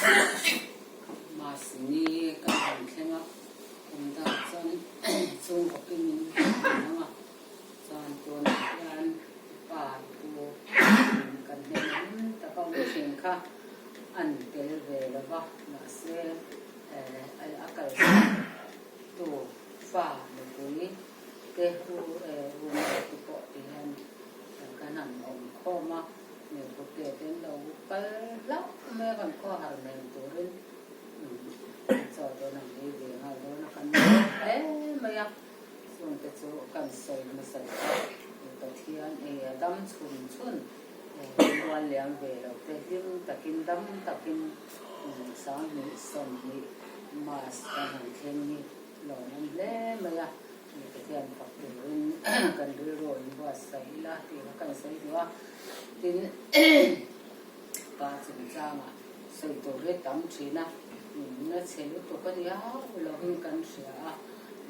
Mas ni kan han thleng a, kum dang chuan chhungkaw kimin kan han hmang a, chuan tunah hian pa pu kan hnena hlim taka awm thin kha an tel ve lo va, mahse a kalsan tu fa nupui te u unau te pawh ti hian kan han awm khawm a, Hmeichhe te an lo kal hlauh mai a, kan khaw har hmel turin chaw te an han ei ve nghal dawn a, kan lawm hle mai a, chungte chu kan sawi hmasa leh a, Pathian ei a dam chhun chhun mual liam ve lo te hlim takin dam takin 20 20 Mas kan han thleng hi lawmawm hle mai a. Pathian fak turin kan rilru in buatsaih ila tih kha kan sawi duh a, tin pa chungchangah sawi tur hi tam thin a, nunna chhe lutuk a ni hauh lovin kan hria a,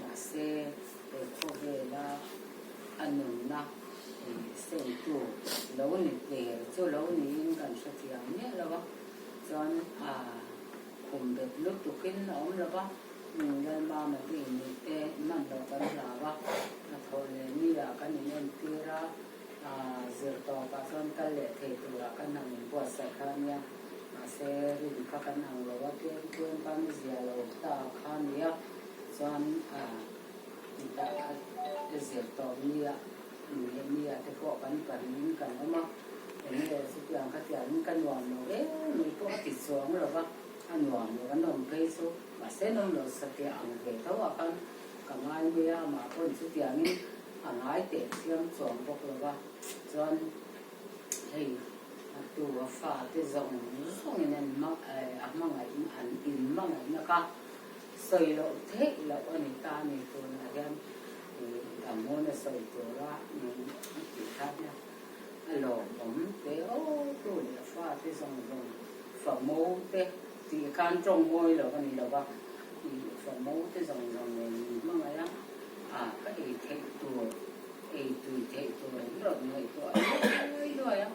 mahse he khawvela a nunna sengtu lo ni der chu lo niin kan hrethiam miah lo a, chuan a khum bet lutukin a awm lo va. Lalmama te inneih te hman loh kan hlau a, a thawh leh mi ah kan in entir a, zir tawpah chuan kal leh thei turah kan han inbuatsaih kha a nia, mahse rin kha kan ang lo a, tlem tlem khan zia lo ta kha a nia, chuan zir tawp mi ah leh mi ah te pawh kan pahnihin kan awm a, enge chutiang khatiangin ka nuam lo em mai pawh a ti chuang lo va. A nuam lo an awm phei chu mahse an awm lo satliah ang ve tho ah khan ka ngai mai a, amah pawn chutiangin a ngai teh thiam chuang bawk lo va, chuan hei a tu a fa te zawng zawngin an hma a hmangaih an in hmangaihna kha sawi loh theih loh a ni ta a ni tunah hian ih damhmun a sawi tura a tih kha nia a lawmawm te aw tu leh a fa te zawng zawng. Famo te tih khan tawng mawi lo a ni lo va, ih famo te zawng zawng nen min hmangaih a, a ka ei theih tur, ei tui theih tur an rawn ngaihtuah luai luai a,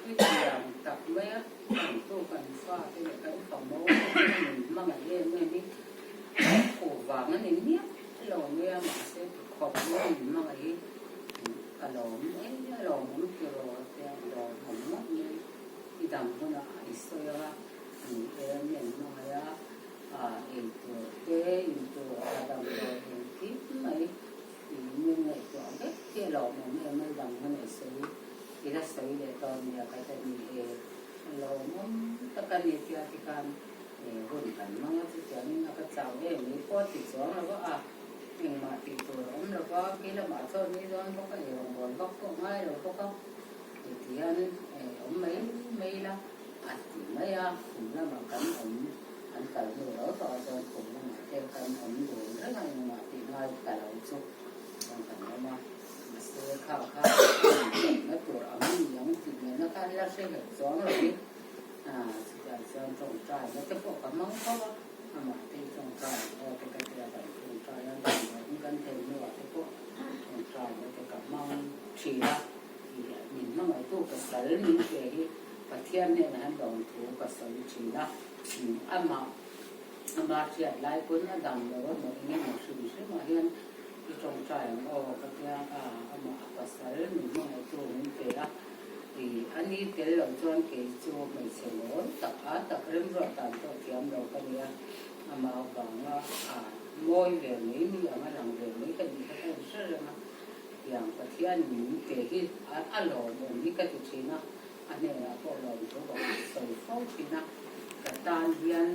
hetiang tak mai a kan tu kan fa te leh kan famo te chu min hmangaih em em hi kan khuh vang a ni miah lo mai a, mahse ti khawp mai min hmangaih hi ka lawm em a lawmawm tiraw te a lawmawm ngawt mai. I dang hunah i sawi a, ni e men hmangaih a, ah ei tur te, in tur a damdawi engkim mai i min ngaihtuah vek hi a lawmawm em a, i dang hunah i sawi, i la sawi leh dawn nia ka ta ni e, a lawmawm tak a ni tia tikhan hun kan hmang a, chutiangin a ka chau em mai pawh a ti chuang lo a, ah engmah tih tur a awm lo va, khi lamah chuan ni dawn bawk a, eirawngbawl vak pawh ngai lo bawk a. Tihian awm mai mai ila a ti mai a, khum lamah kan awm an kal hnu lo tawh ah chuan khum lamah te kan awm dun reng a, engmah tih ngai ta lo chu chuan kan awm a, mahse kha kha inchawmna tur ang a ni ang tih nena khan la hre hlek chuang lo in chutiang chuan tawngtai na te pawh ka hmang fo a, amah te hi tawngtai aw te ka tia kan tawngtai a, kan thei hnuah te pawh tawngtai na te ka hmang thin a. Min hmangaihtu pasal min pe hi Pathian hnenah hian lawmthu ka sawi thin a, amah ama hriat lai pawn a dam lo a maw eng emaw hrim hrimah hian i tawngtai ang aw ka tia a, amah a pasal min hmangaihtu min pe a, ih a ni tel lo chuan kei chu hmeichhe mawl tak a tak remruat dan pawh thiam lo ka nia, amah avanga a mawi ve mai mi ang a lang ve mai ka nih kha ka inhre reng a. Tiang Pathian min pe hi a lawmawm hi ka ti thin a, a hnenah pawh lawmthu ka sawi fo thin a, ka tan hian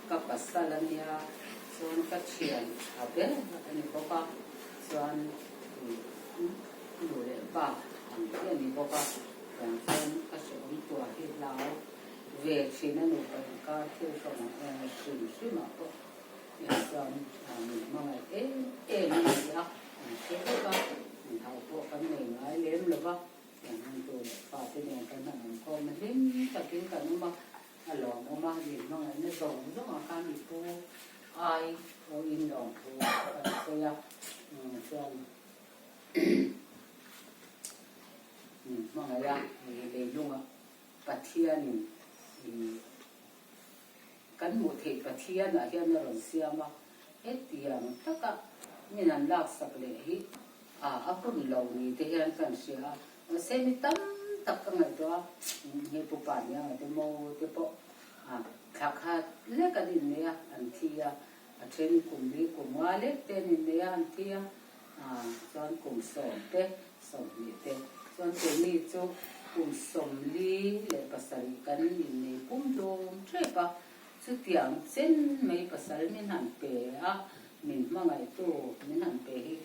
ka pasal a nia, chuan ka thian tha ber a ni bawk a, chuan nu leh pa ang hi a ni bawk a, tiang chuan ka hrehawm tuah hi hlau ve thin a nupa inkar thil hrawng hrim hrimah pawh. Chuan min hmangaih em em a ni a, an hre vek a, min hauh pawh kan nei ngai lem lo va, kan han tu leh fate nen kan han awm khawm a, hlim takin kan awm a, a lawmawm a, min hmangaihna zawng zawngah khan i pu ai pawhin lawmthu kan sawi a, chuan min hmangaih a, leilungah Pathianin i. Kan hmuh theih Pathianah hian a rawn siam a, hetiang taka min han laksak leh hi a a hun lo ni te hian kan hria a, mahse mi tam tak ka ngaihtuah a, hei Pu Panianga te Mo te pawh thla khat lek an innei a, an thi a, a then kum li kum nga lek te an innei a, an thi a, chuan kum sawm te 20 te chuan keini chu kum 47 kan innei pum hlum tep a, chutiang chen mai pasal min han pe a, min hmangaihtu min han pe hi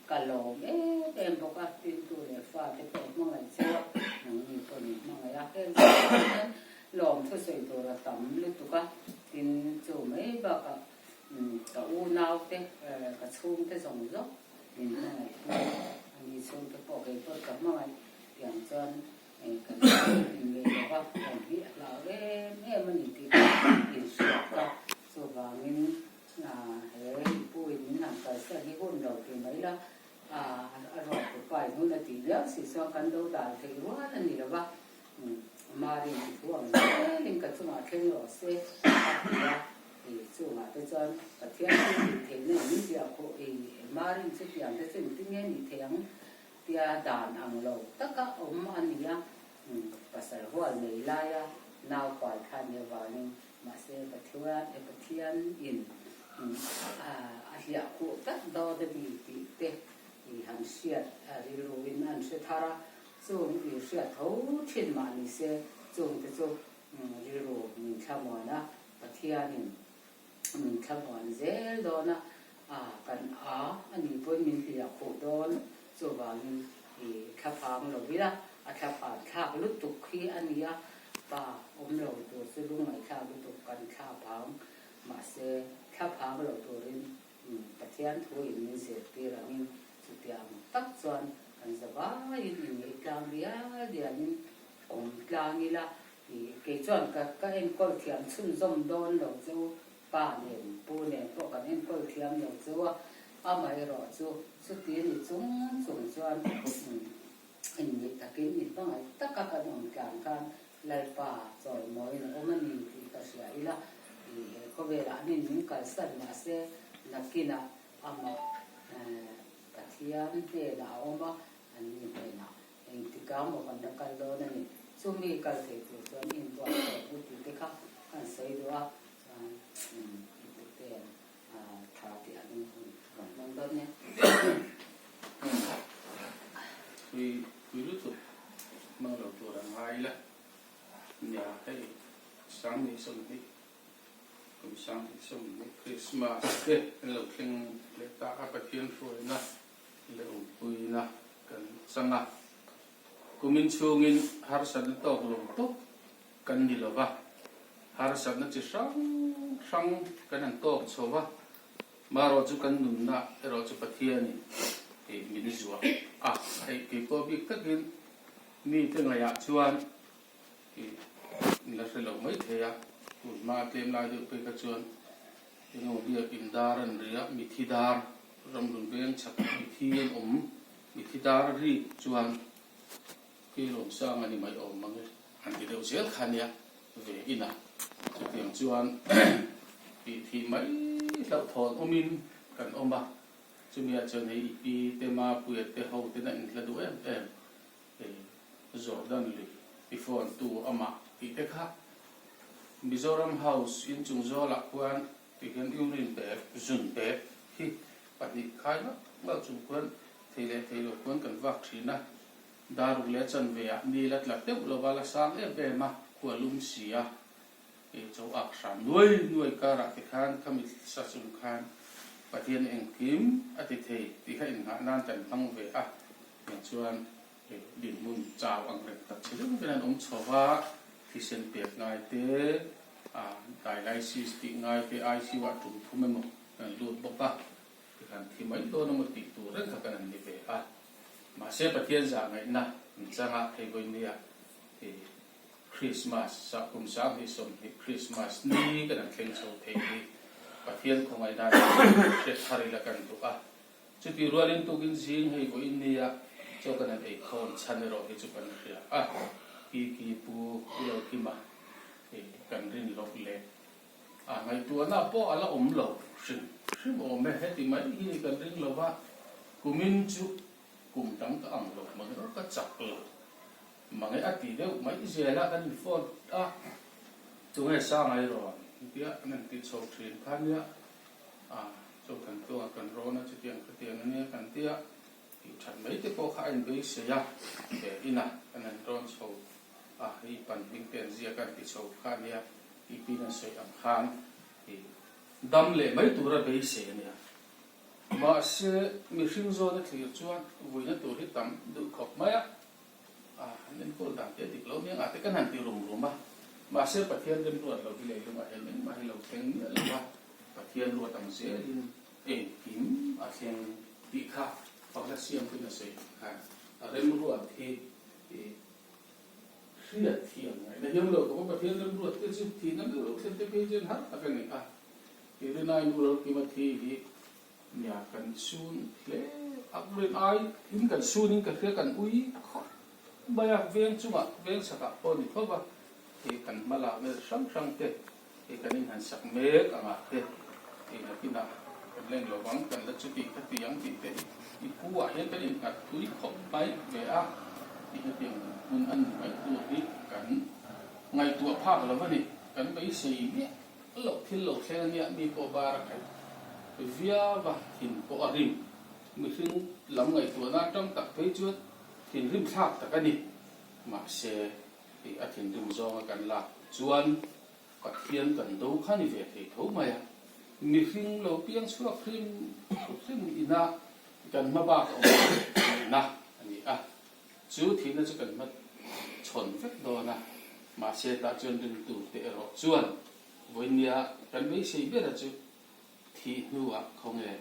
ka lawm em em bawk a, tintu leh fa te pawh hmangaih chu a, nangni pawh min hmangaih a, heng zawng hian lawm thusawi tur a tam lutuk a, tin chu mai bakah Ka unaute, ka chhungte zawng zawng min hmangaih tu a ni. Chhungte pawh kei pawh ka hmangaih tiang chuan kan inngeih lo va, kan hi a hlau em em a ni tih ka inhriat a. Chuvangin he puiin min han kalsan hi hun lo ti mai la, a ruat tu pa in hun a tih viau si chuan kan lo dal thei rual a ni lo va. Mari in thu ang zelin ka chungah thleng rawh se a ti a, i chungah te chuan Pathian chu tih theihna in min ziah khawh i Marin chutiang te chu engtin nge nih theih ang tia dan ang lo taka awm a ni a, pasal hual nei laia nau pai kha nia vangin mahse Pathian Pathian in a hliah khuh tlat dawn a ni tih te i han hriat rilru in an hre thar a. Chung i hriat tho thin mah ni se, chungte chu rilru min thlamuan a, Pathianin min thlamuan zel dawn a, a kan a a nih pawhin min hliah khuh dawn, chuvangin i thlaphang lo ila, a thlaphan thlak lutuk hi a ni a, pa awm lo tur chu lungngaihthlak lutuk kan thlaphang, mahse thlaphang lo turin Pathian thu in min zirtir angin chutiang tak chuan kan zavaiin inngeih tlang rial rialin awm tlang ila tih kei chuan ka ka enkawl thiam chhunzawm dawn lo chu pa nen pu nen pawh kan enkawl thiam lo chu a, amaherawh chu chuti ni chung chung chuan inneih takin i hmangaih taka kan awm tlang khan Lalpa chawimawiin a awm a ni tih ka hria ila, i he khawvelah nin min kalsan mahse nakinah amah Pathian hnenah a awm a, anni hnenah engtikah maw kan la kal dawn a ni. Chumi kal thei tur chuan inbuatsaih u tih te kha kan sawi duh a, chuan i puten tha tih an rawn hmang dawn nia. Pui pui lutuk hmang lo tur a ngai la nia hei 2020 kum 2020 Christmas te an lo thleng leh ta a Pathian hruaina leh awmpuina kan chang a kumin chhungin harsatna tawk lo tawp kan ni lo va harsatna chi hrang hrang kan han tawk chho va. Marawh chu kan nunna erawh chu Pathianin tih min zuah a, hei kei pawh bik takin mite ngaihah chuan tih min la hre lo mai thei a, tun hma tlem lai deuh phei kha chuan engemaw biakin dar an ri a, mithi dar ramhlun veng chhak mithi an awm, mithi dar a rik chuan Kilawmsang a ni mai awm mang e an ti deuh zel kha nia ve ina chutiang chuan tih thih mai hlauhthawn awmin kan awm a, chumi ah chuan hei i pi te Mapuia te ho ten a inhla duh em em hei Jordan lui i phone tu amah tih te kha Mizoram House inchung zawlah khuan Tihian urine bag, zun bag, hi pahnih khai ngauh ngauh chung khuan thei leh thei lo khuan kan vak thin a. Daruk leh chanve ah ni la tla deuh lova la sang em em a, khua lum si a, e cho ak hram nuai nuai karah te khan khami sa chung khan Pathian engkim a ti thei tih kha innghah nan kan hmang ve a, tiang chuan e dinhmun chau ang reng tak che deuh vel an awm chho va, thisen pek ngai te, a dialysis tih ngai te ICU ah tum thum emaw kan lut bawk a, tikhan thi mai dawn emaw tih tur reng kha kan han ni ve a. Mahse Pathian zah ngaihna min chang a, hei vawinia i Krismas sa kum 2020 Krismas ni kan han thleng chho thei hi Pathian khawngaihna hriat thar ila kan duh a. Chutih rualin tukin zing hei vawiin nia chaw kan han eikhawm chhan erawh hi chu kan hria a, Kiki Pu Ulokima hi kan rin lawk leh a. Ngaihtuahna pawh a la awm lo hrim hrim awm e. Heti mai hi ni kan ring lo va, kumin chu kum dang ka ang lo mange aw ka chak lo mange a ti deuh mai zel a kan in phone a, tunge Sangai rawn tia an han ti chho thin kha nia, a Chawthan tluanga kan rawn a chutiang khatiang ania kan tia tih that mai te pawh kha a inbeisei a, he inah kan han rawn chho a, hei pan hming te an ziak a an ti chho kha ania tih pin an sawi ang khan ih dam leh mai tura beisei ania. Mahse mihring zawna thlir chuan vuina tur hi tam duh khawp mai a, a an enkawl dan te a dik lo nia ngah te kan han ti rum rum a, mahse Pathian remruat lo hi leilungah hian engmah hi lo thleng miah lo a, Pathian ruat ang zelin engkim a thleng tih kha pakhat a siam tun a sawi ang khan a remruat hi ih hriat thiam ngaihna hiam lo khawp a, Pathian remruat te chu thihna meuh lo thlen te phei chuan har tak a ni a, i rinai nu lo kima thi hi nia kan sun hle a, rin ai in kan sun in ka hria kan ui khawp mai a, veng chungah veng chhakah pawh a ni tho va, ih kan hma lah vel hrang hrang te Hei kan inhan sak mek angah te hei nakinah kan leng lo vang, kan la chuti kha ti ang tih te i pu ah hian kan innghat thui khawp mai ve a, i hetiang hun a ni mai tur hi kan ngaihtuah phak lo a ni, kan beisei miah loh thil lo thleng ania mi pawh bar a khaih viau a, thin pawh a rim, mihring lam ngaihtuahna atang tak phei chuan thinrim thlak tak a ni, mahse Hei a thinrim zawnga kan lak chuan Pathian kan do kha ni ve thei tho mai a, mihring lo piang chhuak hrim hrim ina kan hma bak a awm theihna a ni a, chu thihna chu kan hma chhawn vek dawn a, mahse tah chuan ringtu te erawh chuan vawinia kan beisei bera chu Thih hnuah khawnge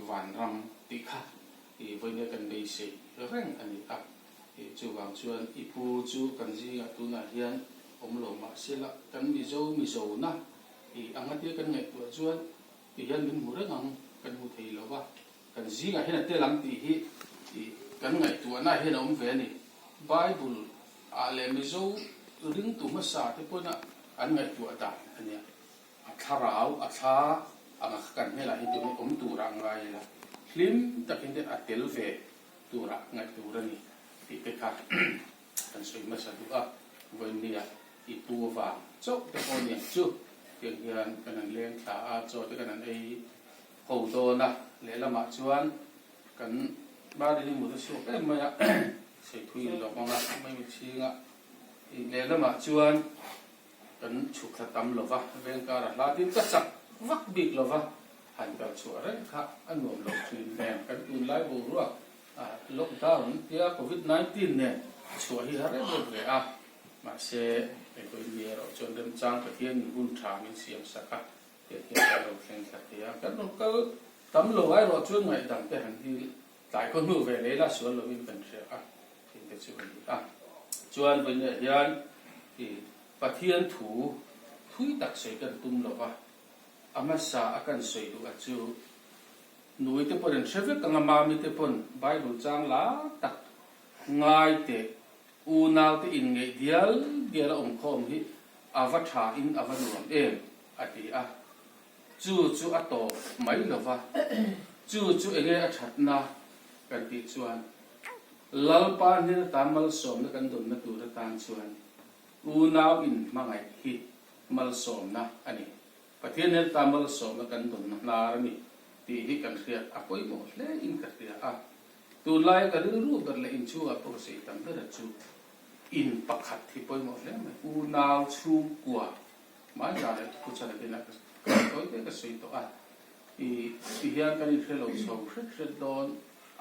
vanram tih kha i vawinia kan beisei reng a ni a. Chuvang chuan i pu chu kan zingah tunah hian awm lo mah sela kan Mizo Mizona i anga tia kan ngaihtuah chuan ti hian min hmu reng ang, kan hmu thei lo va, kan zingah hian a tel ang tih hi i kan ngaihtuahna hian a awm ve a ni. Bible ah leh Mizo ringtu hmasa te pawhin an ngaihtuah dan a nia. A thlarau, a thla anga kha kan hmelah hi tun hi awm tura a ngai ila, hlim takin te a tel ve tura ngaih tur a ni tih te kha kan sawi hmasa duh a. Vawinia i pu vang chauh te pawh nia chu tiang hian kan han leng thla a, chaw te kan han ei ho dawn a, lehlamah chuan kan bari hi mut a chhuak em mai a, sawi thui lo hmang a, mai mitchhinga lehlamah chuan Kan chhuk thla tam lo va, veng kara hla tin ka chak vak bik lo va, han kal chhuah reng kha a nuam lo thin nen kan tunlai boruak lockdown tia covid 19 nen chhuah hi har em em ve a, mahse hei pawhin mi erawh chuan remchang Pathian in hun tha min siam sak a, tiang hian kan lo thleng thla thei a, kan rawn kal tam lo erawh chuan ngaihdam te han dil tlai khaw hnu ve leh ila sual lovin kan hria a. Thing te chu a ni a. Chuan vawiinah hian i Pathian thu thui tak sawi kan tum lo va, a hmasa a kan sawi duh a chu nui te pawn an hre vek ang a, mami te pawn Bible chang la tak ngai teh unau te inngeih dial dial a awm khawm hi a va tha in a va nuam em a ti a. Chu chu a tawp mai lo va, chu chu enge a thatna kan tih chuan Lalpa hnen atan malsawmna kan dawnna tur atan chuan unau inhmangaih hi malsawmna a ni. Pathian hnen atan malsawmna kan dawnna hnar a ni tih hi kan hriat a pawimawh hle in ka hria a. Tunlaia ka rilru ber leh inchhungah pawh ka sawi tam ber a chu in pakhat hi pawimawh hle mai. Unau chhungkua hmai zah leh thu chhan a kinah ka sawi te ka sawi tawh a. I ti hian kan inhre lo chho hret hret dawn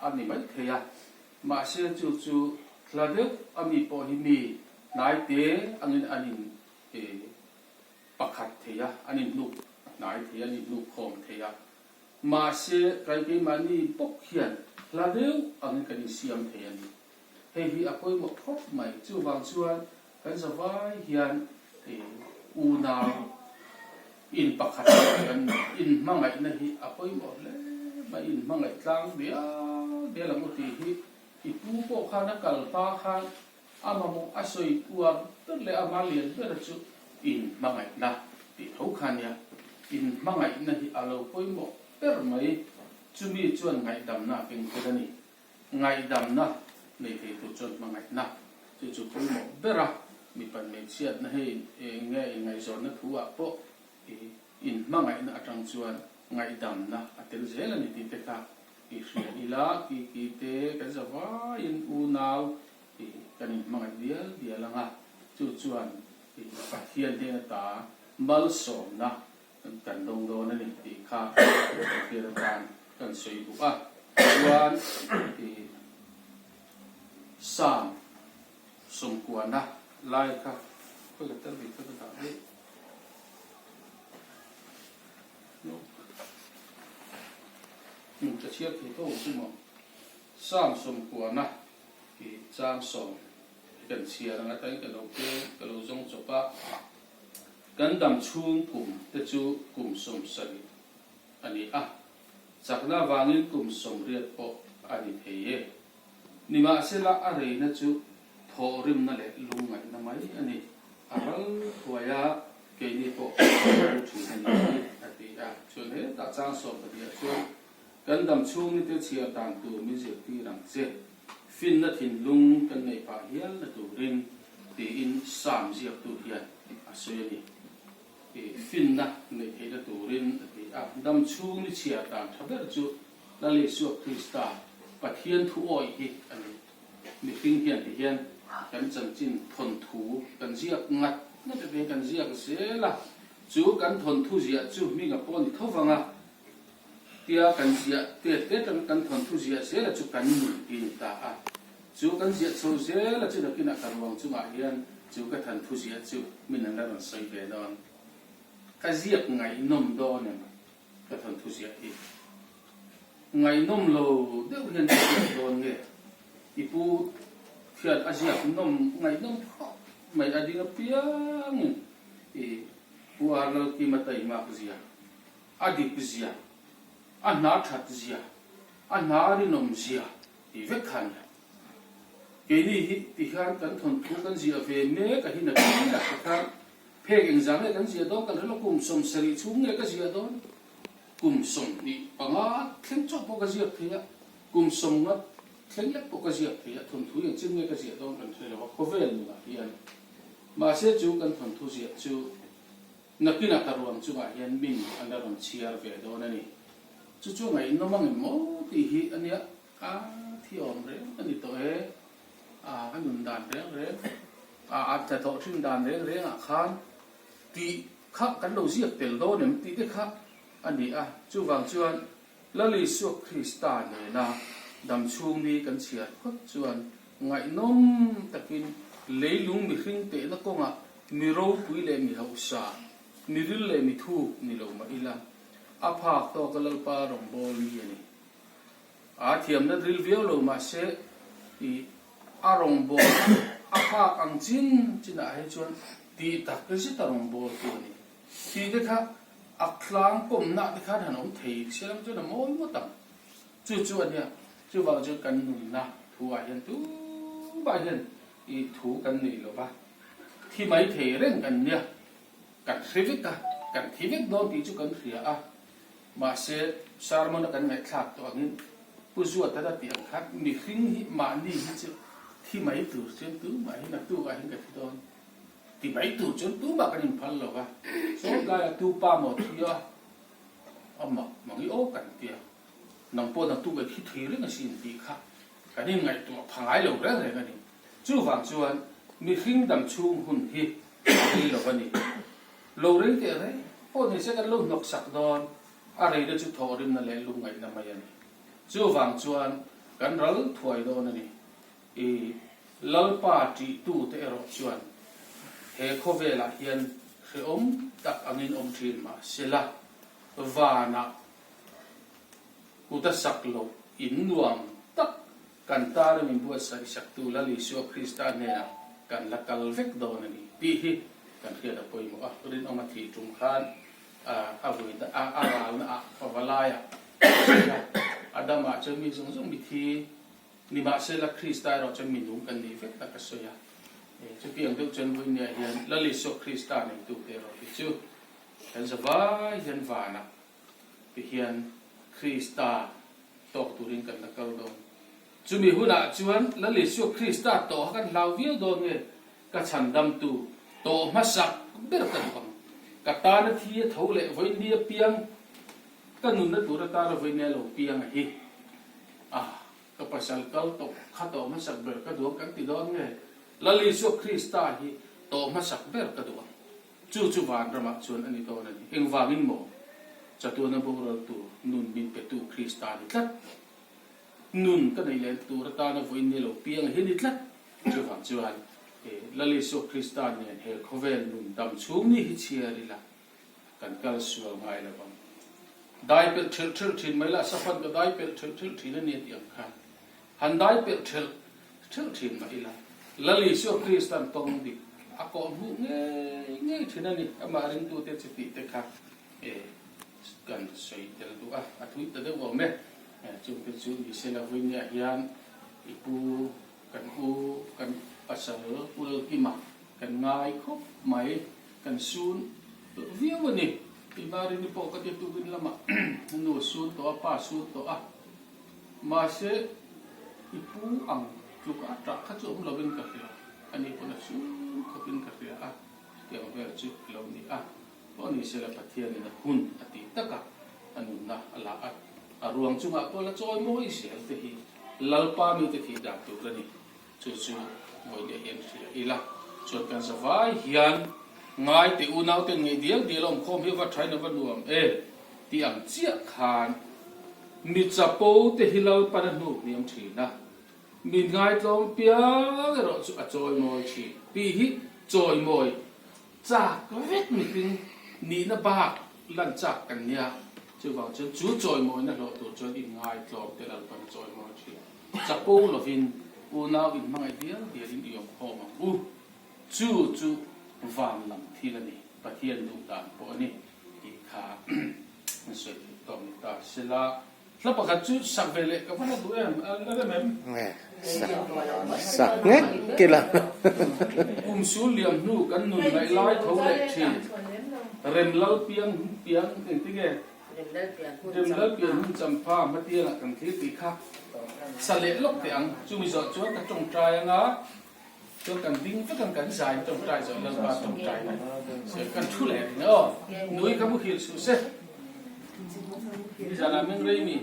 a ni maithei a, mahse chu chu hla deuh a mi pawh hi mi hnai te angin an in pakhat thei a, an inhnuk hnai thei a, an inhnuk khawm thei a, mahse kai keimahni bawk hian hla deuh angin kan insiam thei a ni. Hei hi a pawimawh khawp mai, chuvang chuan kan zavai hian unau in pakhat kan inhmangaihna hi a pawimawh hle mai, inhmangaih tlang bial bial ang u tih hi i pu pawh khan a kal hma khan a mamawh a sawi uar ber leh ama lian bera chu inhmangaihna tih tho kha nia. Inhmangaihna hi a lo pawimawh ber mai. Chumi chuan ngaihdamna a keng tel a ni. Ngaihdamna nei thei tur chuan hmangaihna chu chu pawimawh ber a. Mipa hmeichhiatna hei eng nge inngaihzawnna thu ah pawh i inhmangaihna atang chuan ngaihdamna a tel zel a ni tih te kha i hria ila, ki ki te kan za vaiin unau i kan inhmangaih dial dial ang a, chu chuan i Pathian hnen ata malsawmna kan dawng dawn a ni tih kha hriat atan kan sawi duh a. Chuan i Psalm sawmkuana lai kha khawi ka tel ve kha ka dah daih. Ka chhiar thei tho ang chu maw? Psalm sawmkuana i chang sawm hi kan chhiar ang atangin ka lo peng ka lo zawng chawp a. Kan dam chhung kum te chu kum 70 a ni a, chakna avangin kum 80 pawh a ni thei e. Nimahsela a reina chu thawhrimna leh lungngaihna mai a ni. A ral thuai a, keini pawh kan ral thin a ni hi, a ti a. Chuan hetah chang 12 ah chuan kan dam chhung nite chhiar dan tur min zirtir ang che. Finna thinlung kan neih phah hial na turin tiin Psalm ziaktu hian a sawi a ni. I finna neih theihna turin a ti a. Dam chhung ni chhiar dan tha ber chu Lal Isua Krista, Pathian thu awih hi a ni. Mihring hian ti hian kan chanchin thawnthu kan ziak ngat ngat avengin kan ziak zel a, chu kan thawnthu ziah chu hminga pawh a ni tho vang a. Tia kan ziah tet tet ang kan thawnthu ziah zela chu kan nun hi ni ta a. Chu kan ziah chho zela chu nakinah ka ruang chungah hian chu ka thanthu ziah chu min an la rawn sawi ve dawn. Ka ziak ngaihnawm dawn em ka thanthu ziah hi? Ngaihnawm lo deuh hian ka ziak dawn nge? I pu thian a ziak nawm ngaihnawm khawp mai a ding apiangin i Pu Arlalkima taimak zia. A dik zia, a hna that zia, a hna rinawm zia tih vek kha a ni. Keini hi ti hian kan thawnthu kan ziah ve mek a hin a tih tak tak khan phek engzah nge kan ziah dawn kan hre lo, kum 70 chhung nge ka ziah dawn, kum 25 thleng chauh pawh ka ziak thei a, kum 50 thleng lek pawh ka ziak thei a, thawnthu engchin nge ka ziah dawn kan hre lo a khawvel nunah hian. Mahse chu kan thawnthu ziah chu Nakinah ka ruang chungah hian min an la rawn chhiar ve dawn a ni. Chu chu ngaihnawm ang em maw tih hi a nia, a thi awm reng a ni tawh e. A a nun dan reng reng, a a hnathawh thin dan reng rengah khan tih kha kan lo ziak tel dawn em tih te kha a ni a. Chuvang chuan Lal Isua Krista nena damchhung ni kan chhiar phawt chuan ngaihnawm takin leilung mihring tehna kawngah mi ropui leh mi hausa, mi ril leh mi thuk ni lo mah ila, a phak tawka Lalpa rawngbâwl mi a ni. A thiamna ril viau lo mah se, i a rawngbâwl a phak ang chin chinah hi chuan tih tak zeta rawngbâwltu a ni. Tih te kha a tlang pawmna te khan han awm thei se lam chuan a mawi ngawt ang. Chu chu a nia, chuvang chuan kan nunna thu ah hian tumah hian i thu kan nei lo va, thi mai thei reng kan nia, kan hre vek a, kan thi vek dawn tih chu kan hria a, mahse sermon a kan ngaihthlak tawh angin Pu Zuata la tih ang khan mihring hi mahni hi chu thi mai tur chuan tumah hi naktuk ah hian ka thi dawn. Ti mai tur chuan tumah kan inphal lo va, sawi laia tu pa maw thi a, a mak mang i aw kan tia, nang pawh naktuk ei thi thei reng asin tih kha kan inngaihtuah pha ngai lo reng reng a ni. Chuvang chuan mihring dam chhung hun hi a rei lo a ni. Lo rei teh reng pawh ni se kan lo hnawk sak dawn, a reina chu thawhrimna leh lungngaihna mai a ni. Chuvang chuan kan ral thuai dawn a ni. I Lalpa ṭihtute erawh chuan he khawvelah hian hrehawm tak angin awm ṭhin mah sela, vanah kut a sak loh in nuam tak kan tana min buatsaih saktu Lal Isua Krista hnenah kan la kal vek dawn a ni tih hi kan hriat a pawimawh a. Rinawma thih ṭum khan a vui a ralna ah pavalaiah Adama chuan mi zawng zawng mithi Nimahsela, Krista erawh chuan mi nung kan nih vek tak a sawi a. Chutiang deuh chuan Vawinia hian Lal Isua Krista neitute erawh hi chu Kan zavai hian vanah ti hian Krista tawk turin kan la kal dawn. Chumi hunah chuan Lal Isua Krista tawh kha kan hlau viau dawn nge? Ka chhandamtu tawh hmasak ber ka duh ang. Ka tana thi a tho leh vawiin a piang, ka nunna tur atana vawiin a lo piang a hi. Ah, ka pasal kal tawh kha tawh hmasak ber ka duh ang kan ti dawn nge? Lal Isua Krista hi tawh hmasak ber ka duh ang. Chu chu vanramah chuan a ni dawn a ni. Engvangin maw? Chatuana boraltu nun min petu Krista a ni tlat. Nun ka neih leh tur atana vawiin ni lo piang hi a ni tlat. Chuvang chuan Lal Isua Krista nen he khawvel nun dam chhung ni hi chhiar ila kan kal sual ngai lo vang. Dai pelh ṭhelh ṭhelh ṭhin mai la, safan ka dai pelh ṭhelh ṭhelh ṭhin a ni a tih ang khan han dai pelh ṭhelh ṭhelh ṭhin mah ila Lal Isua Krista'n tawng dik a kawh hmuh ngei ngei ṭhin a ni. Amah ringtute chi tih te kha kan sawi tel duh a, a thui ta deuh awm e. Chungte chu ni sela vawinia hian i pu Kan u, kan pasal Pu Lalkima kan ngai khawp mai, kan sun tawh viau a ni. Tihmarini pawh ka ti tukin lamah nu a sun tawh a, pa a sun tawh a. Mahse, i pu ang tluk a tah kha chu awm lovin ka hria, ani pawn a sun khawpin ka hria a, chutiang vel chu a lo ni a. Pawh ni sela Pathianin a hun a tih taka a nunna a la a, a ruang chungah pawh la chawi mawi zel te hi Lalpa mite thih dan tur a ni. Chu chu vawinia hian hria ila chuan kan zavai hian ngai teh unau ten ngei dial dial a awm khawm hi a va thain a va nuam e tih ang chiah khan mi chapo te hi Lalpan a hnuk hniam thin a, mi ngaitlawm piang erawh chu a chawi mawi thin tih hi chawi mawi Chak vek mihring nihna bak lan chak kan nia, chuvang chuan chu chawimawina hlawh tur chuan inngaitlawm te Lalpan chawimawi thin. Chapo lovin unau inhmangaih dial dialin i awm khawm ang u. Chu chu van lam thil a ni, Pathian duh dan pawh a ni tih kha an sawi theih tawk ni ta sela. Hla pakhat chu sak ve leh ka va la duh em? A la rem em? Nge sak sak ngek ila. Kum sul liam hnu kan nun ngaih lai tho leh thin. Rem lal piang piang engti nge? Rem lal pian hun champha hmatiangah kan thlir tih kha sa leh lawk teh ang. Chumi zawh chuan ka tawngtai anga chuan kan ding vek ang kan zai tawngtai zawh Lalpa tawngtai na kan thu leh ang aw. Nui ka muhil suh se. Nizanah meng rei mi.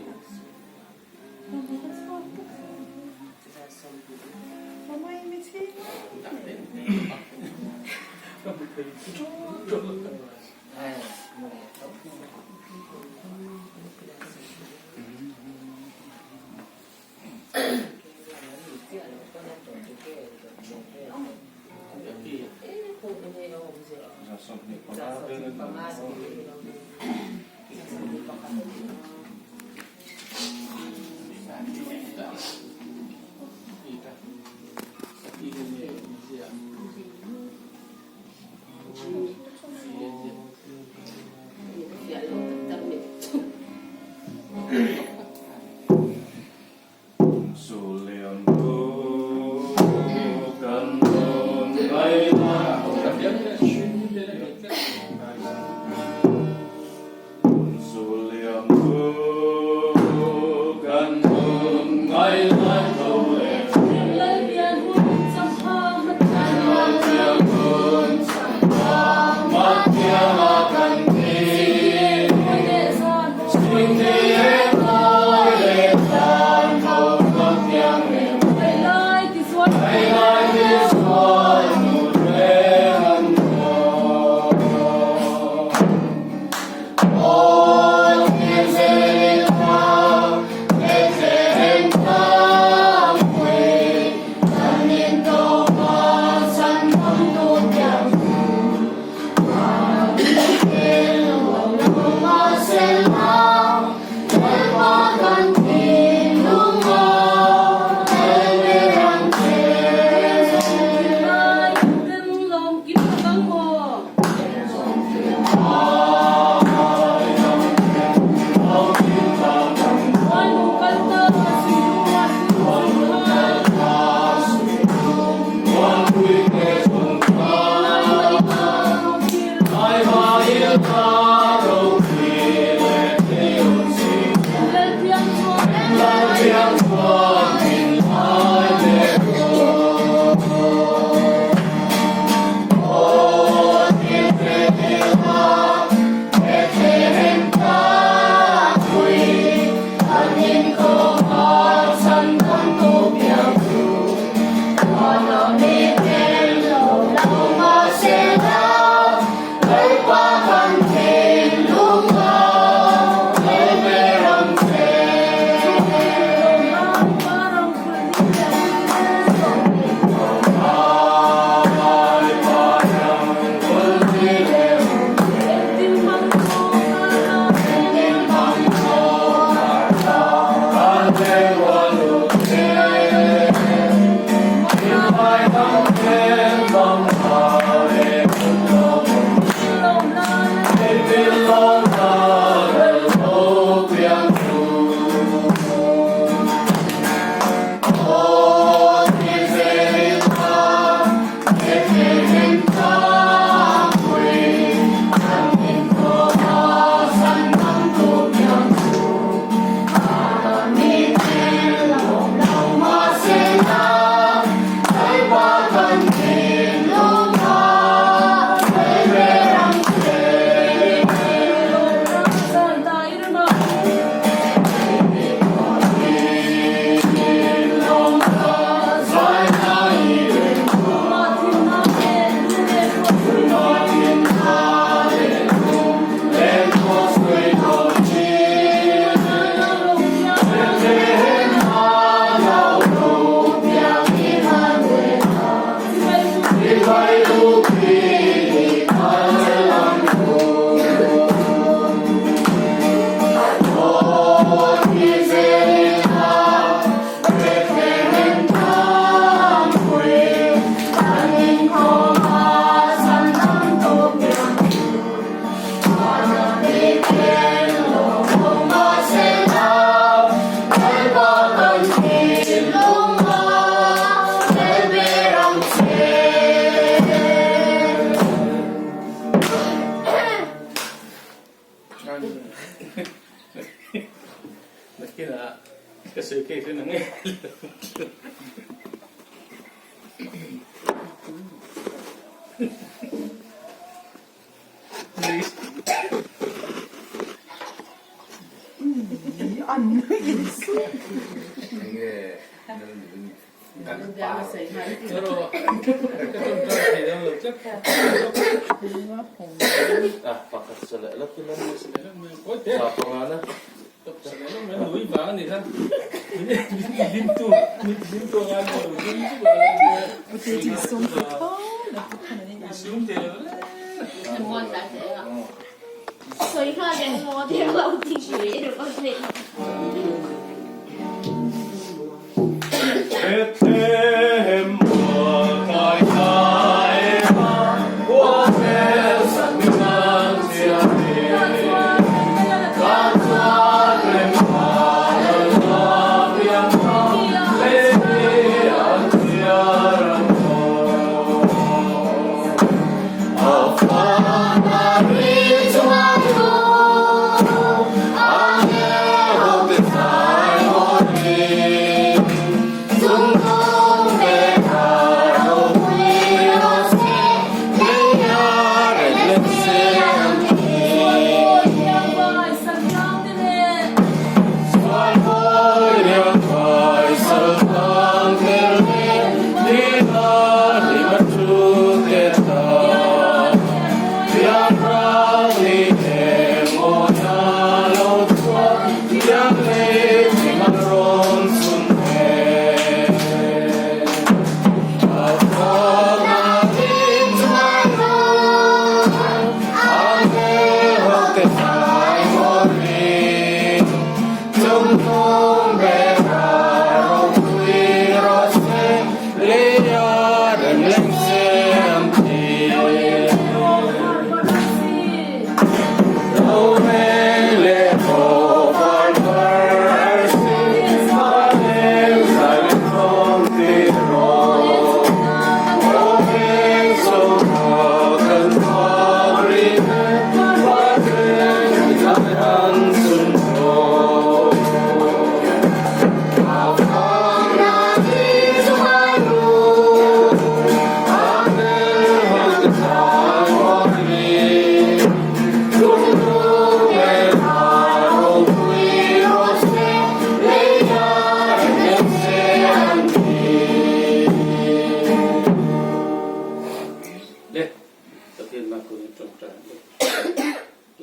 Pathian hma kun in tawngtai ang u.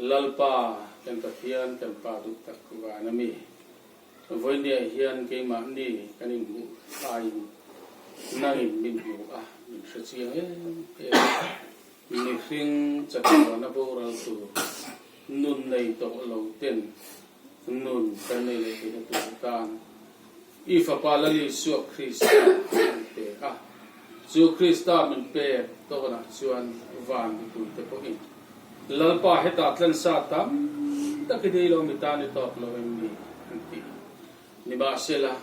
Lalpa kan Pathian kan Pa duh tak van a mi. Vawinia hian keimahni kan inhmuh laiin nangin min hmu a, min hre chiang em em a. Mihring chatuana boral tur nun nei tawh lo ten nun kan nei leh theihna tur atan i Fapa Lal Isua Krista min pe a. Chu Krista min pek tawnah chuan van mipuite pawhin Lalpa hetah tlansa tam tak i nei lo mi tan i tawk lo em ni? an ti. Nimahsela,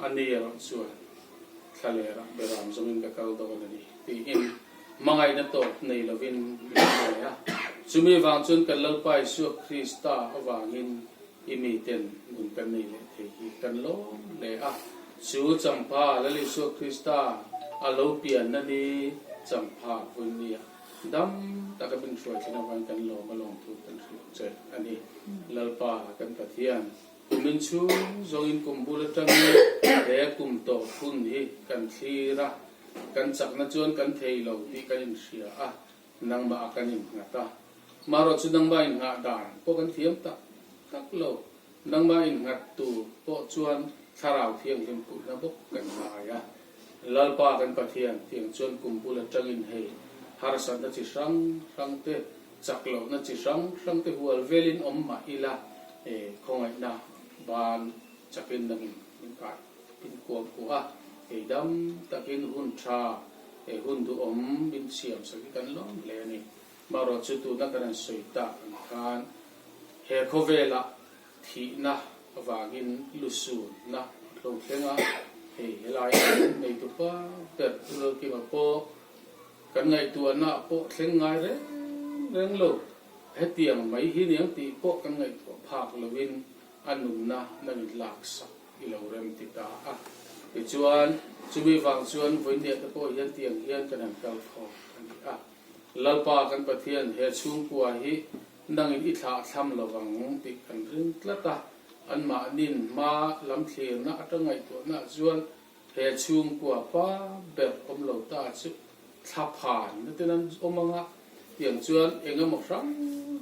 a ni erawh chuan thlalerah beram zawngin ka kal dawn a ni, tiin hmangaihna tawp nei lovin min hruai a. Chumi vang chuan kan Lalpa Isua Krista avangin i miten nun kan nei leh thei hi kan lawm hle a. Chu champha Lal Isua Krista a lo pianna ni champha vawinia Dam taka min hruai thin avangin kan lawm a lawmthu kan hrilh che a ni. Lalpa kan Pathian, kumin chhung zawngin kum bul atangin he kum tawp hun hi kan thlir a, kan chakna chuan kan thei lo tih kan inhria a, nangmah a kan innghat a. Marawh chu nangmah inngah dan pawh kan thiam tak tak lo. Nangmah innghat tur pawh chuan Thlarau Thianghlim puihna bawk kan ngai a. Lalpa kan Pathian tiang chuan kum bul atangin hei harsatna chi hrang hrang te, chak lohna chi hrang hrang te hual velin awm mah ila e khawngaihna ban chakin nangin min kai min kuam kuah a, hei dam takin hun tha e hun duhawm min siam sak hi kan lawm hle a ni. Marawh chu tuna kan han sawi tak ang khan he khawvelah Thihna avangin lusunna a tlo thleng a, hei helai an neitu pa ber Pu Lalkima pawh kan ngaihtuahna pawh thleng ngai reng reng lo. Hetiang mai hi niang tih pawh kan ngaihtuah phak loin a nunna nangin laksak i lo rem ti ta a. Tichuan, chumi vang chuan vawinia te pawh hian tiang hian kan han kal khawm a ni a. Lalpa kan Pathian he chhungkua hi Nangin i thlah thlam lo vang tih kan ring tlat a, anmahnin hma lam thlirna atang ngaihtuahna chuan he chhungkua pa ber awm lo ta chu thla phan na ten an awm ang a, tiang chuan eng emaw hrang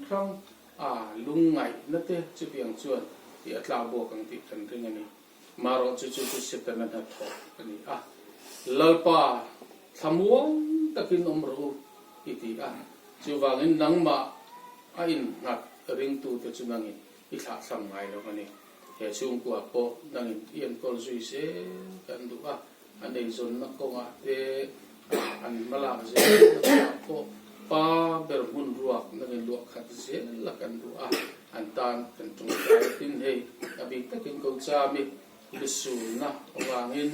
hrang a lungngaihna te chutiang chuan i a tlak buak ang tih kan ring a ni. Marawh chu chu chu Setana hnathawk a ni a, Lalpa thlamuang takin awm rawh u i ti a, chuvangin nangmah a innghat ringtute chu nangin i thlahthlam ngai lo a ni. He chhungkua pawh nangin i enkawl zui zel kan duh a, an eizawnna kawngah te an hmalak zelna kawngah pawh pa ber hmun ruak nangin luah khat zel a kan duh a, an tan kan tawngtai a tin hei a bik takin ko chami lusunna avangin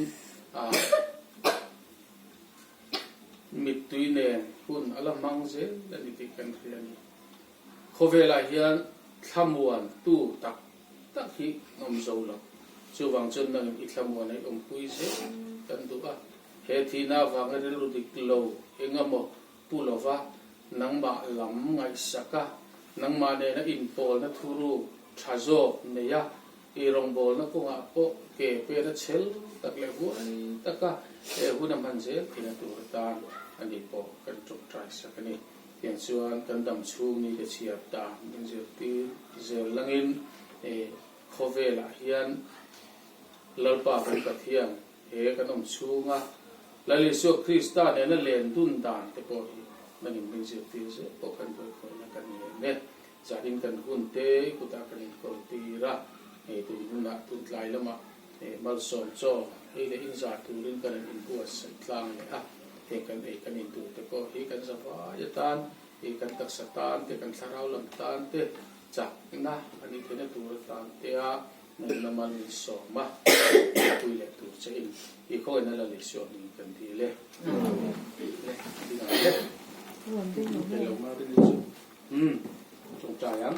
mittui nen hun a la hmang zel a ni tih kan hria a ni. Khawvelah hian thlamuan tu tak tak hi an awm zo lo. Chuvang chuan nangin i thlamuan a i awmpui zel kan duh a. He thihna avanga rilru dik lo engemaw pu lova nangmah lam ngaihsak a, nangmah nena inpawlna thuruk tha zawk nei a, i rawngbawlna kawngah pawh ke pena chhel tak leh huai taka he hun a hman zel theihna tur atan a ni pawh kan tawngtai sak a ni. Tiang chuan kan dam chhung ni te chhiar dan min zirtir zel langin khawvelah hian Lalpa kan Pathian he kan awm chhunga Lal Isua Krista nena len dun dan te pawh hi nangin min zirtir zel pawh kan buaipawina kan ngen e. Zanin kan hun te kutah kan inkawl tir a, hei tun hunah tun tlai lamah malsawm chaw ei leh inzar turin kan han inbuatsaih tlang leh a, heng kan ei kan intur te pawh hi kan zavai atan, hei kan taksa tan te, kan thlarau lam tan te chakna a nih theihna tur atan te a nunna mal min sawm a, pui leh tur che in i khawina la lei suak ning kan dil e. Le, ding ang le. Lo ma rin chu. Umm, tawngtai ang.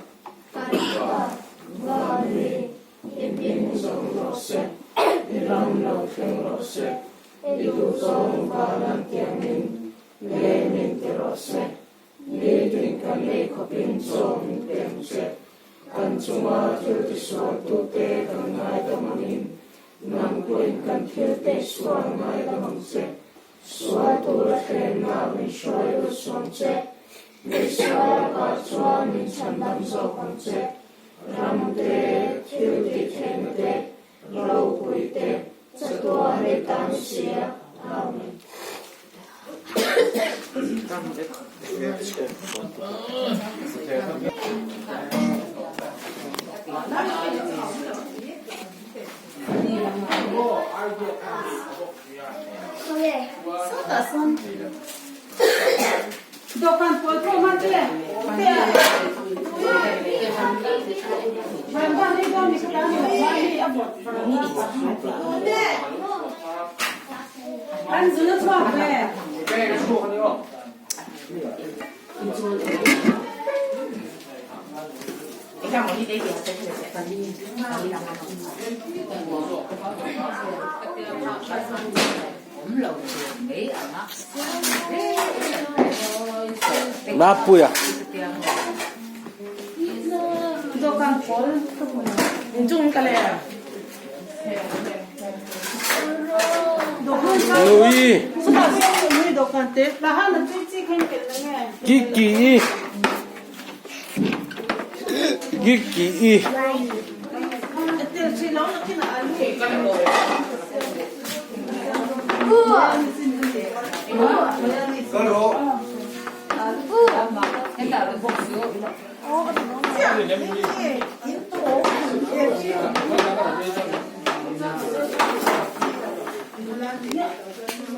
Kan Pa, Vani, i hming zawng rawh se, i ram lo thleng rawh se, i duhzawng van an tiangin lei min ti rawh se, nitin kan ei khawpin chaw min pe ang che, kan chunga thil tisualtute kan ngaidam angin, nang pawhin kan thil tihsual ngaidam ang che. Sual tura thlemna min hruai lut sawm che, mi sual lakah chuan min chhandam zawk ang che. Ram te, thil tih theihna te, ropui te, chatuan i tan si a. Amen. Mapuia. Nui. Kiki. Kiki.